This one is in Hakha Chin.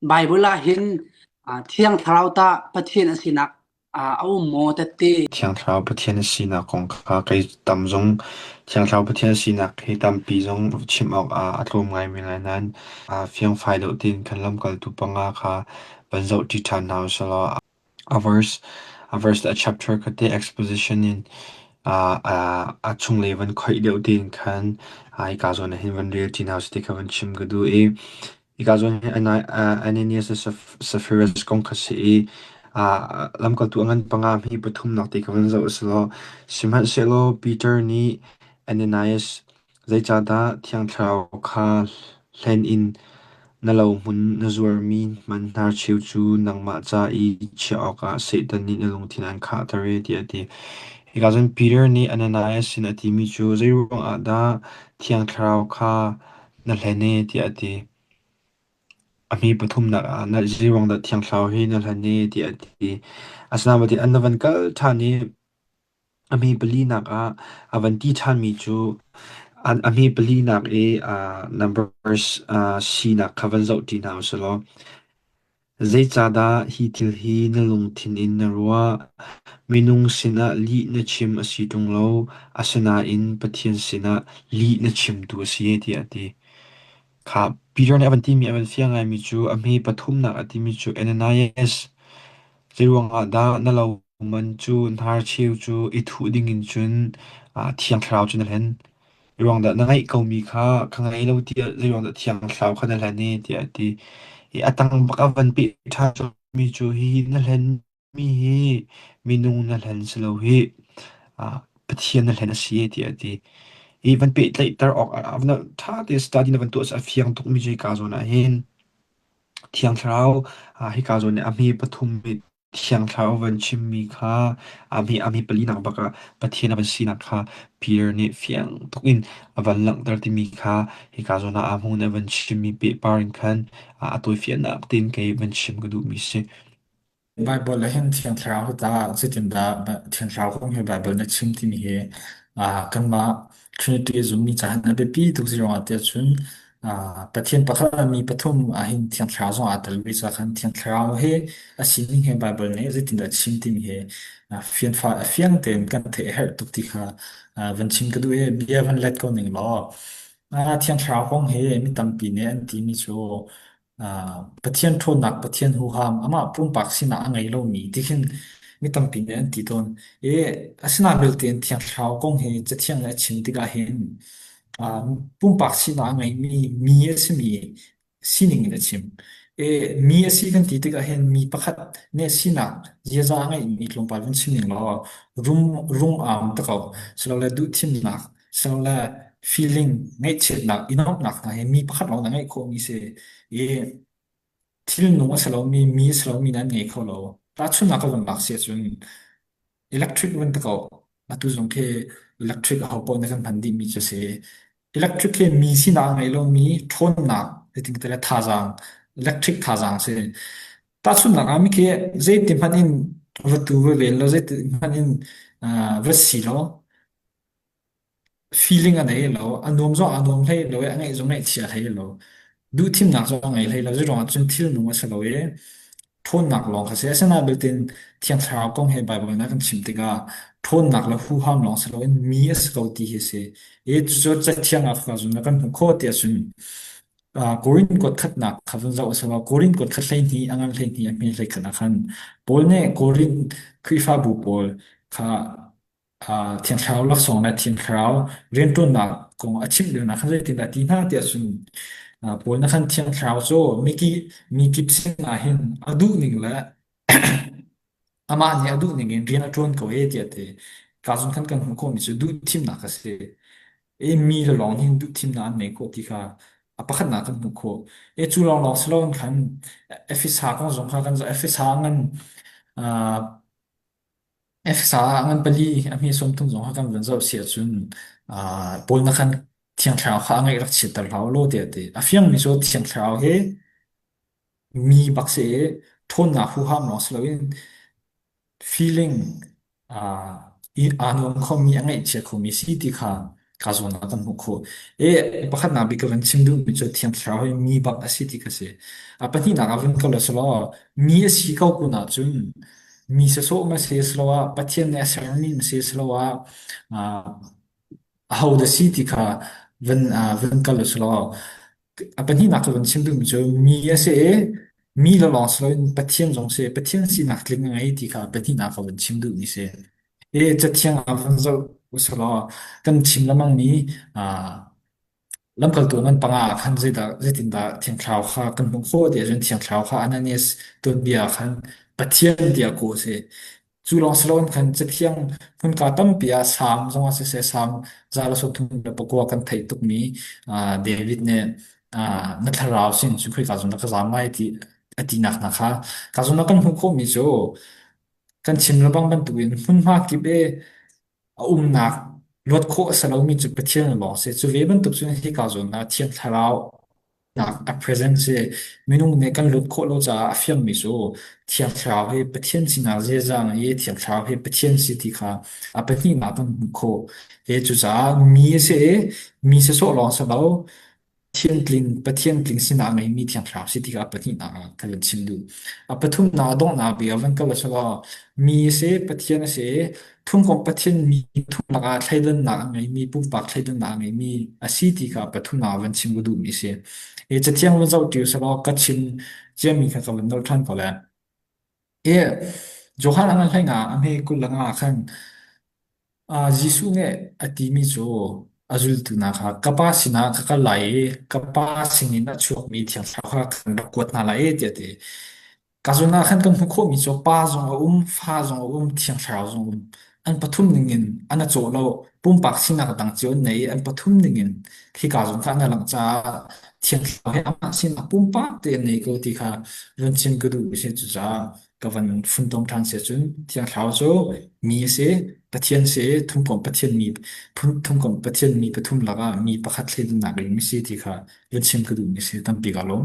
Bible ah hin Thiang Thlarau tah Pathian a sinak a um maw tette? Thiang Thlarau Pathian a sinak kong kha kei tam zong Thiang Thlarau Pathian a sinak hi tampi zong chim awk ah a tlawm ngaimi lai nain fiangfai deuh tein khan lamkaltu panga kha van zohṭi ṭhan hna usih law a verse a verse le a chapter kha te exposition in a chunglei van khoih deuh tein khan hika zawn ah hin van rel ṭi hna usih ti kha van chim ka duh i Hika zawn hi Ananias le Sapphira kong kha si i lamkaltu a ngan panga hi pathumnak ti kha van zoh usih law sihmanhsehlaw Peter nih Ananias, zeicahdah Thiang Thlarau kha hlen in na lohmun na zuarmi man hnarcheu cu nangmah ca i chiah awkah Satan nih na lungthin aan khahter i tiah a ti. Hika cun Peter nih Ananias sin a timi cu zeiruang ah dah Thiang Thlarau kha na hlen i tiah a ti. A hmi pathumnak ah na zeiruang dah Thiang Thlarau hi na hlen i tiah a ti. Asinain an na van kal ṭhan i a hmi palinak ah a van ti ṭhanmi cu a hmi palinak i numbers sinak kha van zoh ṭi hna usih law zeicahdah hi thil hi na lungthin in na ruah? Minung sinah lih na chim a si ṭung lo, asinain Pathian sinah lih na chimtu a si tiah a ti. Kha Peter nih a van timi a van fiang ngaimi cu a hme pathumnak a timi cu Ananias zeiruang ah dah na lo man cu hnarcheu cu i thuh dingin cun Thiang Thlarau cu na hlen? Zeiruang dah na ngeih komi kha ka ngei lo tiah zeiruang dah Thiang Thlarau kha na hlen i tiah a ti. I a tang bak a van peh ṭhan mi cu hihi na hlen Mi hi minung na hlen si lo hih, Pathian na hlen a si tiah a ti. Hi van pehtlaihter awk ah ṭha tein study na van tuah a fiang tukmi cu hika zawn ah hin Thiang Thlarau hika zawn i a hme pathum i Thiang Thlarau van chimmi kha a hme a hme palinak bak ah Pathian a van sinak kha Peter nih fiang tuk in a van langhter timi kha hika zawn ah aa hmun a van chimmi pehpar in khan a tawifiannak tein kei van chim ka duhmi si. Baibal ah hin Thiang Thlarau hi tah zeitindah Thiang Thlarau kong hi Baibal nih a chim timi hi kanmah Trinity a zummi caah hin a biapi tuk zeiruangah tiah cun Pathian pakhat ah mi pathum ah hin Thiang Thlarau zong aa tel ve caah khan Thiang Thlarau hi a sining hi Baibal nih zeitindah a chim timi hi fianfai fiang tein kan theih a herh tuk ti kha van chim ka duh i bia van let ko ning law Thiang Thlarau kong hi mi tampi nih an timi cu Pathian ṭhawnnak, Pathian huham, amah pumpak sinah a ngei lomi ti khin mi tampi nih an ti tawn. I asinain belte in Thiang Thlarau kong hi Cathiang nih a chim tikah hin pumpak sinak a ngeimi mi a simi sining in a chim. I mi a si kan ti tikah hin mi pakhat nih sinak ziaza a ngeihmi tlawmpal van chim ning law rum rung-aam ta ko silole duhthimnak silole feeling ngaihchiatnak i nuamhnak hna hi mi pakhat lawng na ngeih khawhmi si i thilnung a si lomi mi a si lomi nan ngei kho lo. Tahchunhnak ka van lak si ahcun electric van ti ko. Atu zong khi electric aho paoh nih kan hman dihmi cu a si. Electric hi mi sinak a ngei lomi ṭhawnnak zeitin ka ti lai thazaang electric thazaang a si. Tahchunhnak ah mikhi zeiti hmanh in va tu va vel law zeiti hmanh in va si law Feeling a nei lo, a nuam zong aa nuam hlei lo i a ngaih zong ngaihchia hlei lo. Duhthimnak zong a ngei hlei lo. Zeiruangah cun thilnung a si lo i ṭhawnnak lawng kha si. Asinain belte Thiang Thlarau kong he Baibal in a kan chimh tikah ṭhawnnak le huham lawng si loin mi a si ko ti hi a si. I cucu Cathiang ah kha cun na kan hmuh khawh ti ahcun Korin kuat khatnak kha vun zoh a si lo. Korin kuat khat 12 a ngan 12 a hme 11 ah khan Paul nih Korin Khrihfabu pawl kha Thiang Thlarau laksawng le Thiang Thlarau rianṭuannak kong a chimh lionak khan zeitindah a ti hna tiah cun Paul nih khan Thiang Thlarau cu mikip sinah hin a duhning le amah nih a duhning in rian a ṭuan ko e tiah a ti. Ka zun khan kan hmuh khawhmi cu duhthimnak a si. E mi le lawng hin duhthimnak an ngei khawh ti kha a pakhatnak kan hmuh khawh. E cu lawnglawng si loin khan Efesa kong zong kha kan zoh. Efesa ngan Efesa ah ngan pali a hme 30 zong kha kan van zoh si ahcun Paul na khan Thiang Thlarau kha a ngaih rak chiatter hlah u law tiah a ti. A fiangmi cu Thiang Thlarau hi mi bak si i ṭhawnnak huham lawng si loin feeling aa nuam khomi, a ngaihchia khomi si ti kha. Ka zawn ah kan hmuh khawh. E pakhatnak bik ka van chim duhmi cu Thiang Thlarau hi mi bak a si ti kha si. A pahnihnak ah van kal selaw mi a si ko kun ahcun mi sasawh ma si siloah Pathian nih a sermi ma si siloah aho dah si ti kha van van kal selaw a pahnihnak ka van chim duhmi cu mi a si i mi lawng si loin Pathian zong si Pathian sinak tling a ngei ti kha pahnihnak ka van chim duhmi si. I Cathiang ah van zoh usulaw kan chim lengmangmi lamkaltu ngan panga ah khan zeidah zeitindah Thiang Thlarau kha kan hmuh khawh ti ahcun Thiang Thlarau kha Ananias tuanbia ah khan Pathian tiah kawh a si. Cu lawng si loin khan Cathiang hmunka tampi ah Salm zongah siseh Salm 139 kan theih tukmi David nih na thlarau sin cu khoika zawn dah ka zaam lai ti a tinak hna kha ka zawn ah kan hmuh khawhmi cu Kan chim lebang bantukin hmunhma kip i a umnak luat khawh a si lomi cu Pathian lawng a si. Cu ve bantuk cun hika zawn ah Thiang Thlarau nak a presence hi minung nih kan lut khawh lo caah a fiangmi cu Thiang Thlarau hi Pathian sinak ziaza a ngei i Thiang Thlarau hi Pathian si ti kha a pahnihnak kan hmuh khawh. Hi cucaah mi a si i mi sawsawh lawng si lo, Thiantling Pathian tling sinah a ngeimi Thiang Thlarau si tikah pahnihnak ah ka van chim duh. A pathumnak a donghnak bik ah van kal selaw mi a si, Pathian a si, thumkomh Pathian mi thum lakah thleidannak a ngeimi, pumpak thleidannak a ngeimi a si ti kha pathumnak ah van chim ka duhmi a si. Hi cathiang van zoh ṭi usih law ka chim ciami kha ka van nolh ṭhan ko lai. Hi Johan a ngan hlei nga a hme 20 le nga ah khan Jesuh nih a timi cu a zultu hna kha ka Pa sinah ka kal lai i ka Pa sinin a chuakmi Thiang Thlarau kha kan rak kuat hna lai tiah a ti. Ka zawn ah khan kan hmuh khawhmi cu Pa zong a um, Fa zong a um, Thiang Thlarau zong a um. An pathum ningin an i cawh lo. Pumpak sinak dang cio an nei i an pathum ningin khika zawn kha an i langh caah Thiang Thlarau hi amah sinak pumpak tein nei ko ti kha vun chim ka duh a si. Cucaah ka van funtom ṭhan si ahcun Thiang Thlarau cu mi a si, Pathian si i thumkomh Pathian mi thumkomh Pathian mi pathum lakah mi pakhat thleidannak in mi si ti kha vun chim ka duhmi si tampi ka lawm.